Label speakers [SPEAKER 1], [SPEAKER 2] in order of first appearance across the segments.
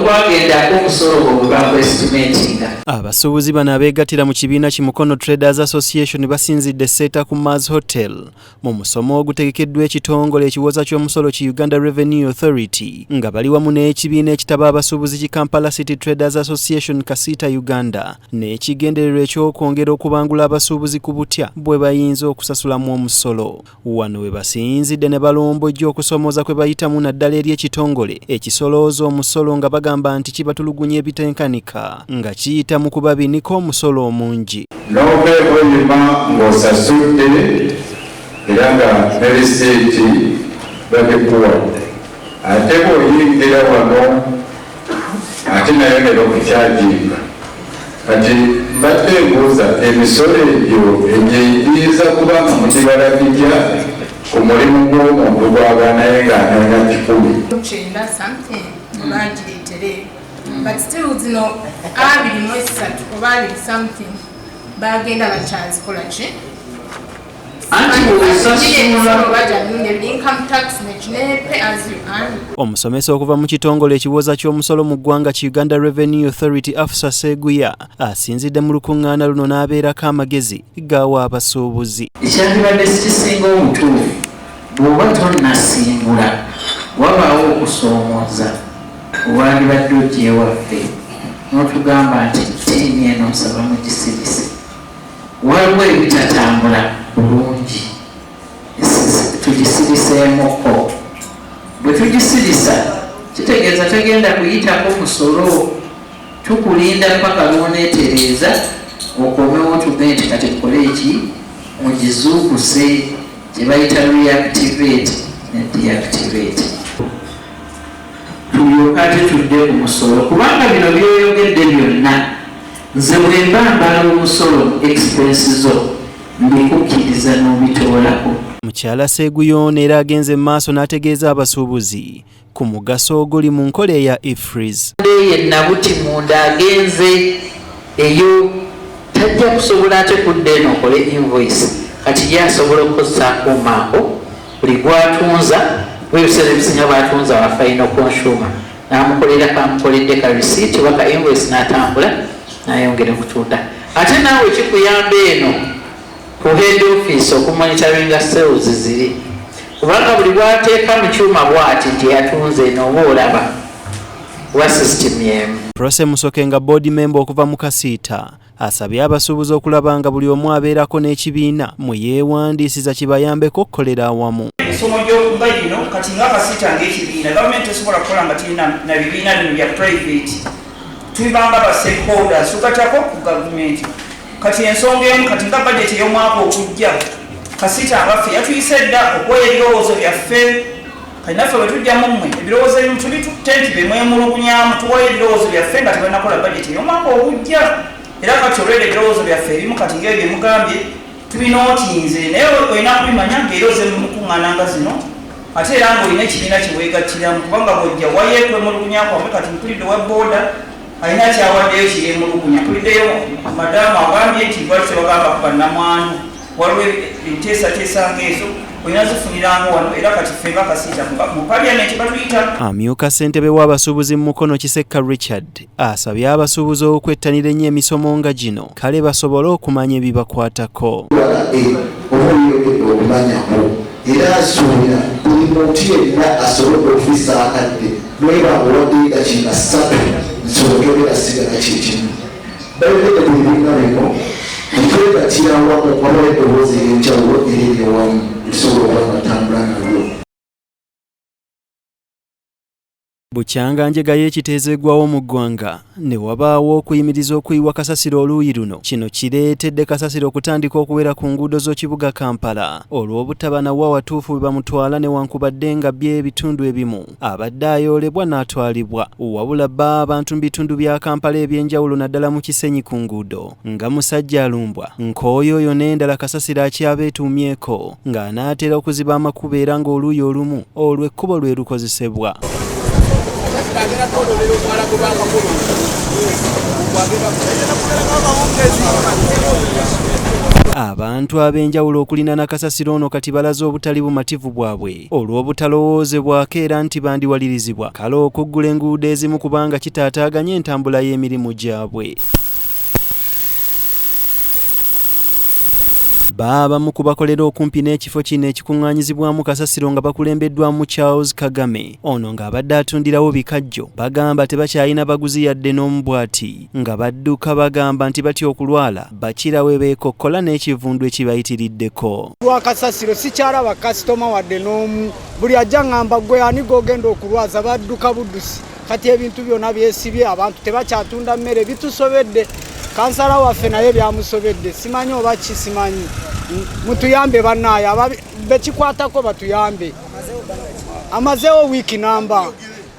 [SPEAKER 1] lwetwagendako omusolo gwo gwe bakwestimatinga.
[SPEAKER 2] Abasuubuzi bano abeegattira mu kibiina ki Mukono Traders Association basinzidde Seeta ku Mars Hotel mu musomo ogutegekeddwa ekitongole ekiwooza ky'omusolo ki Uganda Revenue Authority nga bali wamu n'ekibiina ekitaba abasuubuzi ki Kampala City Traders Association Kasiita Uganda n'ekigendererwa eky'okwongera okubangula abasuubuzi ku butya bwe bayinza okusasulamu omusolo. Wano we basinzidde ne balombojja okusoomooza kwe bayitamu naddala eri ekitongole ekisolooza omusolo nga bagamba nti kibatulugunya ebitenkanika nga kiyita mu kubabinika omusolo omungi.
[SPEAKER 3] N'ova e Hoima ng'osasudde era nga ne risiiti bagikuwadde, ate bw'oyingira wano ate nayo ne bakukyajinga. Kati mbadde mbuuza, emisolo egyo egiyinza kuba nga mugibala gitya ku mulimu gw'omuntu gw'aba naye ng'anoonya 100?
[SPEAKER 4] Kyenda something bagireetere, but still zino 23 oba abiri something bagenda bakyazikola ki?
[SPEAKER 1] Anti bw'osasula
[SPEAKER 4] Income tax nekine pay as you earn.
[SPEAKER 2] Omusomesa okuva mu kitongole ekiwooza ky'omusolo mu ggwanga ki Uganda Revenue Authority, Afsa Seguya, asinzidde mu lukuŋŋaana luno n'abeerako amagezi gaawa abasuubuzi.
[SPEAKER 1] Ekyandibadde kisinga obutuufu, bw'oba tonnasimbula wabaawo okusoomooza, owandibadde ojja ewaffe n'otugamba nti ttiimu eno nsaba mugisirise, waliwo ebitatambula bulungi, tugisiriseemuko. Bwe tugisirisa kitegeeza tegenda kuyitako musolo, tukulinda paka lwoneetereeza okomewo tuge nti kati tukole eki, mugizuukuse, gye bayita reactivate ne deactivate, tulyoke ate tudde ku musolo, kubanga bino byoyogedde byonna nze bwe mba mbala omusolo expense zo mbikukkiriza n'obitoolako.
[SPEAKER 2] Mukyala Seguya ono era agenze mu maaso n'ategeeza abasuubuzi ku mugaso oguli mu nkola eya EFRIS.
[SPEAKER 1] Ye nabuti munda agenze eyo tajja kusobola ate kudda eno okole invoice. Kati ye asobola okukozesa akuuma ako buli gwatunza, kuba ebiseera ebisinga batunza wa final consumer, n'amukolera kamukoledde ka receipt oba ka invoice n'atambula n'ayongera okutunda. Ate naawe kikuyamba eno ku head office okumonitoringa sales ziri, kubanga buli bwateeka mu kyuma bwati nti yatunze eno oba olaba wa system yemu.
[SPEAKER 2] Prose Musoke nga board member okuva mu Kasiita asabye abasuubuzi okulaba nga buli omu abeerako n'ekibiina mwe yeewandiisiza kibayambeko okukolera awamu.
[SPEAKER 5] Emisomo gy'okuba gino kati nga Kasiita ng'ekibiina, gavumenti tesobola kukola nga tulina na bibiina bino bya private, tubanga ba stakeholders tugatako ku gavumenti. Kati ensonga emu kati nga budget ey'omwaka ogujja, Kasiita ngaffe yatuyise dda okuwaayo ebirowoozo byaffe. Kati naffe bwe tujjamu mmwe ebirowoozo ebimu tubitutte nti be mwemulugunyamu, tuwaayo ebirowoozo byaffe nga tebannakola budget ey'omwaka ogujja. Era kati olwedde ebirowoozo byaffe ebimu kati ng'ebyo bye mugambye tubinootinze, naye olina kubimanya ng'era oze mu mukuŋŋaana nga zino, ate era ng'olina ekibiina kye weegattiramu, kubanga bw'ojja wayo ekwemulugunya kwammwe. Kati mpulidde owa booda alina kyawaddeyo kyeyemulugunya, mpuliddeyo madamu agambye nti lwaki tebagamba ku bannamwandu. Waliwo enteesateesa ng'ezo olina zifuniranga wano, era kati ffe nga Kasiita mu parliament batuyita.
[SPEAKER 2] Amyuka ssentebe w'abasuubuzi mu Mukono, Kisekka Richard, asabye abasuubuzi okwettanira ennyo emisomo nga gino, kale basobole okumanya ebibakwatako.
[SPEAKER 6] Oba oyongedde okumanyako, era nsuubira buli muntu yenna asobodde okufissa akadde noyeba nga owaddeyo eddakiika 3 nsobola sigala kyekimu. Bayogedde ku bibiina bino tetwegattira wamu wabula eddoboozi ery'enjawulo era eryewamu tusobola okuba nga tutambula nalyo.
[SPEAKER 2] Bukyanga njega y'ekiteezo eggwawo mu ggwanga ne wabaawo okuyimiriza okuyiwa kasasiro oluuyi luno. Kino kireetedde kasasiro okutandika okuwera ku nguudo z'ekibuga Kampala olw'obutaba nawo awatuufu we bamutwala, newankubadde nga byo ebitundu ebimu abadde ayoolebwa n'atwalibwa. Wabula bba abantu mu bitundu bya Kampala eby'enjawulo, naddala mu Kisenyi ku nguudo nga Musajja Alumbwa, Nkooyooyo n'endala, kasasiro akyabeetuumyeko ng'anaatera okuziba amakubo, era ng'oluuyi olumu olwo ekkubo lwe lukozesebwa. Abantu ab'enjawulo okulina kasasiro ono kati balaze obutali bumativu bwabwe olw'obutalowoozebwako era nti bandiwalirizibwa kale okuggula enguudo ezimu kubanga kitaataaganya entambula y'emirimu gyabwe. Baabamu ku bakolera okumpi n'ekifo kino ekikuŋŋaanyizibwamu kasasiro nga bakulembeddwamu Charles Kagame ono ng'abadde atundirawo bikajjo bagamba tebakyalina baguzi yadde n'omu bw'ati nga badduka bagamba nti batya okulwala bakira we beekokkola n'ekivundu ekibayitiriddeko.
[SPEAKER 7] Lwa kasasiro sikyalaba kasitoma wadde n'omu, buli ajja ŋŋamba ggwe ani g'ogenda okulwaza, badduka buddusi. Kati ebintu byonna byesibye, abantu tebakyatunda mmere, bitusobedde. Kansala waffe naye byamusobedde, simanyi oba ki, simanyi. Mutuyambe bannaaye, bekikwatako batuyambe. Amazeewo wiiki namba,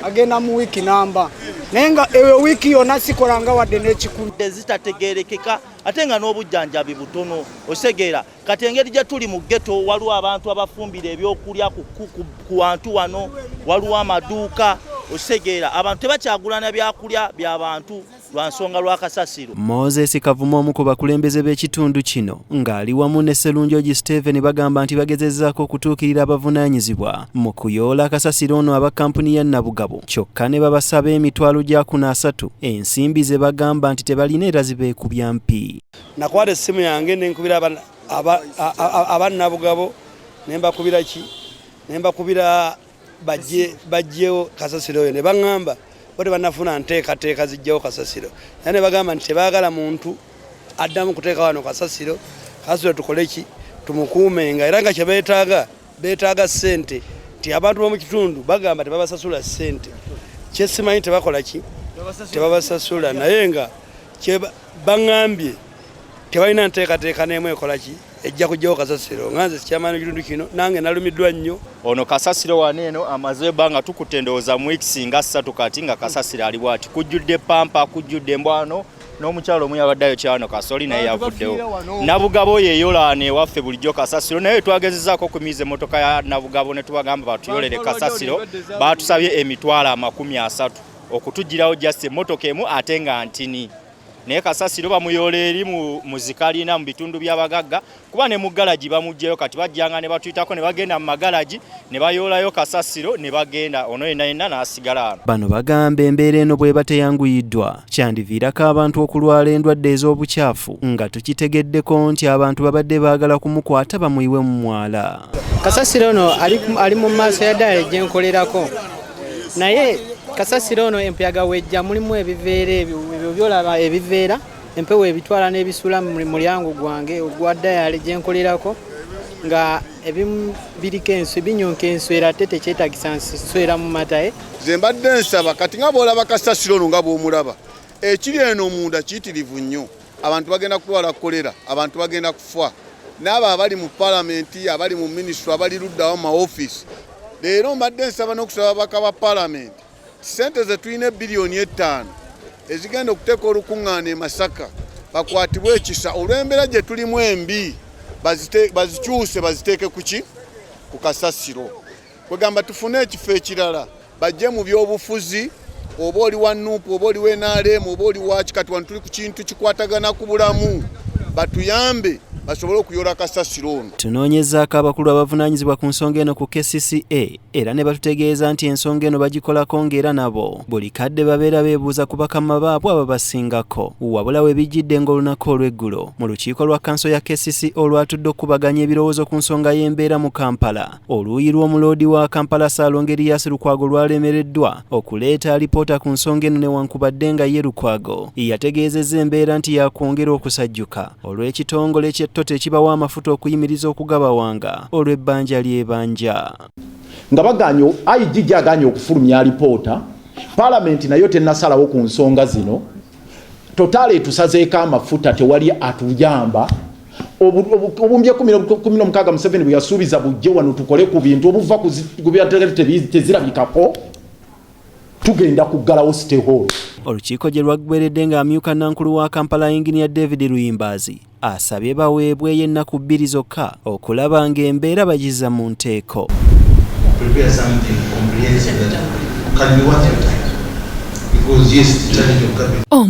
[SPEAKER 7] agenda mu wiiki namba, naye nga eyo wiiki yonna sikolanga wadde n'ekikumi.
[SPEAKER 8] Zitategeerekeka ate nga n'obujjanjabi butono osegeera. Kati engeri gye tuli mu ghetto waliwo abantu abafumbira ebyokulya ku wantu wano, waliwo amaduuka osegeera, abantu tebakyagulana byakulya by'abantu lwa nsonga lwa kasasiro.
[SPEAKER 2] Moses Kavuma omu ku bakulembeze b'ekitundu kino ng'ali wamu ne Sserunjogi Steven bagamba nti bagezezzaako okutuukirira abavunaanyizibwa mu kuyoola kasasiro ono aba kkampuni ya Nabugabo kyokka ne babasaba emitwalo gya kuno asatu ensimbi ze bagamba nti tebalina era zibeekubya mpi.
[SPEAKER 9] Nakwata essimu yange ne nkubira aba Nabugabo ne mbakubira ki ne mbakubira bajjewo kasasiro oyo ne baŋŋamba bo tebannafuna nteekateeka zijjawo kasasiro, naye ne bagamba nti tebaagala muntu addamu kuteeka wano kasasiro, kasasiro tukole ki tumukuumenga, era nga kye beetaaga beetaaga ssente nti abantu b'omu kitundu bagamba tebabasasula ssente, kye simanyi tebakola ki tebabasasula, naye nga kye baŋŋambye tebalina nteekateeka n'emu ekola ki ejja kujjawo kasasiro. Nga nze sikyamaanyi ekitundu kino nange nalumiddwa nnyo.
[SPEAKER 10] Ono kasasiro wano eno amaze ebbanga tukutte ndowooza mu wiiki nga 3 kati nga kasasiro ali bw'ati, kujjudde pampa, kujjudde embwano n'omukyalo omu yabaddeayo kyano kasoli naye yavuddewo. Nabugabo yeeyolaana ewaffe bulijjo kasasiro, naye twagezezaako okumiiza emmotoka ya Nabugabo ne tubagamba batuyolere kasasiro, baatusabye emitwalo 30 okutugirawo just emmotoka emu ate nga ntini. Naye kasasiro bamuyoola eri mu zikalina mu bitundu by'abagagga kuba ne mu galagi bamuggyeyo, kati bajjanga ne batuyitako ne bagenda mu magalagi ne bayoolayo kasasiro ne bagenda, ono yenna yenna n'asigala wano.
[SPEAKER 2] Bano bagamba embeera eno bw'eba teyanguyiddwa kyandiviirako abantu okulwala endwadde ez'obukyafu nga tukitegeddeko nti abantu babadde baagala kumukwata bamuyiwe mu mwala.
[SPEAKER 11] Kasasiro ono ali mu maaso ya ddala gye nkolerako, naye kasasiro ono empuyaga wejja mulimu ebiveera ebyo byolaba ebiveera empewo ebitwala n'ebisula mu mulyango gwange ogwa dayale gye nkolerako nga ebimu biriko enswe binyonka enswera ate tekyetagisa nswera mu mata.
[SPEAKER 12] Nze mbadde nsaba kati nga bw'olaba kasasiro ono nga bw'omulaba ekiri eno munda kiyitirivu nnyo, abantu bagenda kulwala kolera, abantu bagenda kufa, n'abo abali mu palamenti, abali mu minisitule, abali luddawo mu maofiisi. Leero mbadde nsaba n'okusaba ababaka ba palamenti ssente ze tulina biliyoni 5 ezigenda okuteeka olukuŋŋaana e Masaka bakwatibwe ekisa olw'embeera gye tulimu embi, bazikyuse baziteeke ku ki ku kasasiro, kwegamba tufune ekifo ekirala bajje mu byobufuzi, oba oli wa NUP oba oli wa NRM oba oli wa kati wano tuli ku kintu kikwatagana ku bulamu, batuyambe basobole okuyola kasasiro ono.
[SPEAKER 2] Tunoonyezaako abakulu abavunaanyizibwa ku nsonga eno ku KCCA era ne batutegeeza nti ensonga eno bagikolako ng'era nabo buli kadde babeera beebuuza ku bakama baabwe ababasingako. Wabula we bijjidde ng'olunaku olw'eggulo mu lukiiko lwa kkanso ya KCCA olwatudde okukubaganya ebirowoozo ku nsonga y'embeera mu Kampala, oluuyi lw'omuloodi wa Kampala Ssaalongo Erias Lukwago lwalemereddwa okuleeta alipoota ku nsonga eno newankubadde nga ye Lukwago yategeezezza embeera nti yakwongera okusajjuka olw'ekitongole ky'ettoto ekibawa amafuta okuyimiriza okugabawanga olw'ebbanja ly'ebanja.
[SPEAKER 13] Nga baganye IGG aganye okufulumya alipoota, palamenti nayo tennasalawo ku nsonga zino, Total etusazeeko amafuta tewali atuyamba. Obuwumbi 16 Museveni bwe yasuubiza bujje wano tukole ku bintu obuva ku tezirabikako, tugenda kuggalawo City Hall.
[SPEAKER 2] Olukiiko gye lwaggweredde ng'amyuka Nankulu wa Kampala Yinginiya David Luyimbazi asabye baweebweyo ennaku 2 zokka okulaba ng'embeera bagizza mu nteeko.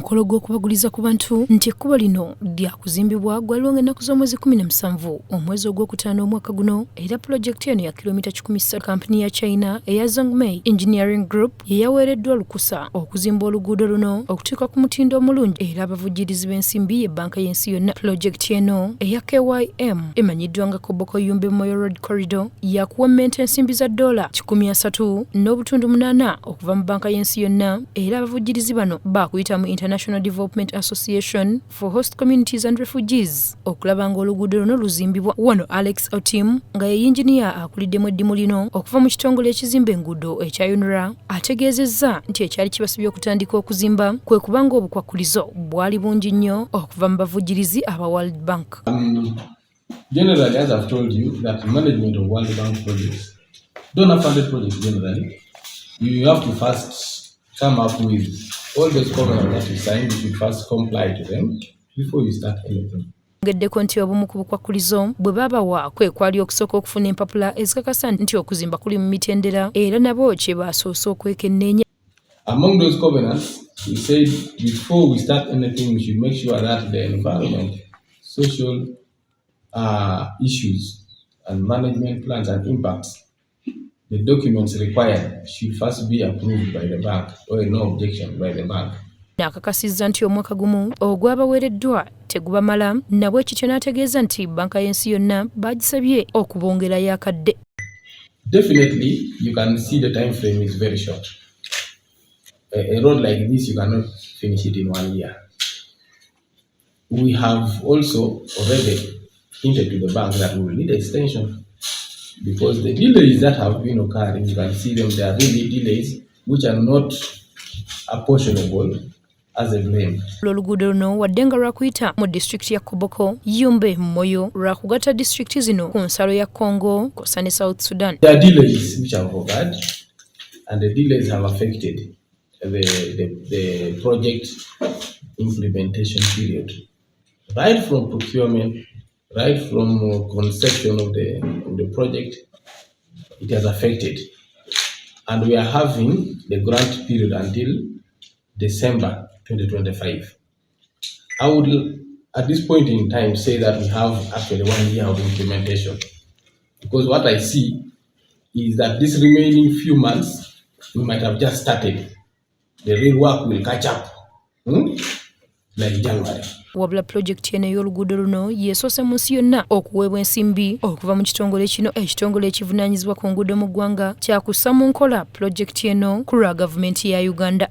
[SPEAKER 14] Omukolo gw'okubaguliza ku bantu nti ekkubo lino lyakuzimbibwa gwaliwo ng'ennaku z'omwezi 17 omwezi ogwokutaano omwaka guno, era pulojekiti eno ya kilomita 103. Kampuni ya China eya Zhongmei Engineering Group ye yaweereddwa olukusa okuzimba oluguudo luno okutuuka ku mutindo omulungi, era abavujjirizi b'ensimbi ye bbanka y'ensi yonna. Pulojekiti eno eya KYM emanyiddwa nga Koboko Yumbe Moyo Road Corridor yakuwemmenta ensimbi za ddoola 130.8 okuva mu bbanka y'ensi yonna, era abavujjirizi bano baakuyita mu International Development Association for Host Communities and Refugees okulaba ng'oluguudo luno luzimbibwa. Wano Alex Otim, nga ye yinginiya akuliddemu eddimu lino okuva mu kitongole ekizimba enguudo ekya UNRA, ategeezezza nti ekyali kibasibye okutandika okuzimba kwe kubanga obukwakkulizo bwali bungi nnyo okuva mu bavujjirizi aba World Bank.
[SPEAKER 15] Generally, as I've told you, that management of World Bank projects, donor funded projects generally, you have to first come up with all those covenants that you signed, you should first comply to them before you start anything.
[SPEAKER 14] Ongeddeko nti obumu ku bukwakkulizo bwe baabawa kwe kwali okusooka okufuna empapula ezikakasa nti okuzimba kuli mu mitendera, era nabo kye baasoose okwekenneenya.
[SPEAKER 15] Among those covenants, he said before we start anything, we should make sure that the environment, social issues, and management plans and impacts, the documents required should first be approved by the bank or no objection by the bank.
[SPEAKER 14] Akakasizza nti omwaka gumu ogwabaweereddwa tegubamala, nabwe kityo n'ategeeza nti bbanka y'ensi yonna bagisabye okubongerayo akadde.
[SPEAKER 15] Definitely, you can see the time frame is very short. A road like this, you cannot finish it in one year. We have also already hinted to the bank that we will need extension because the delays that have been occurring, you can see them, they are really delays which are not apportionable as a blame.
[SPEAKER 14] Oluguudo luno, wadde nga lwakuyita mu disitulikiti ya Koboko, Yumbe, Moyo, lwakugatta disitulikiti zino ku nsalo ya Congo kw'ossa ne South Sudan.
[SPEAKER 15] There are delays which have occurred, and the delays have affected the project implementation period. Right from procurement, right from conception of the project, it has affected. And we are having the grant period until December 2025. I would, at this point in time, say that we have actually one year of implementation. Because what I see is that this remaining few months, we might have just started. The real work will catch up, Like January.
[SPEAKER 14] Wabula pulojekiti eno ey'oluguudo luno yeesoose mu nsi yonna okuweebwa ensimbi okuva mu kitongole kino. Ekitongole ekivunaanyizibwa ku nguudo mu ggwanga kyakussa mu nkola pulojekiti eno ku lwa gavumenti ya Uganda.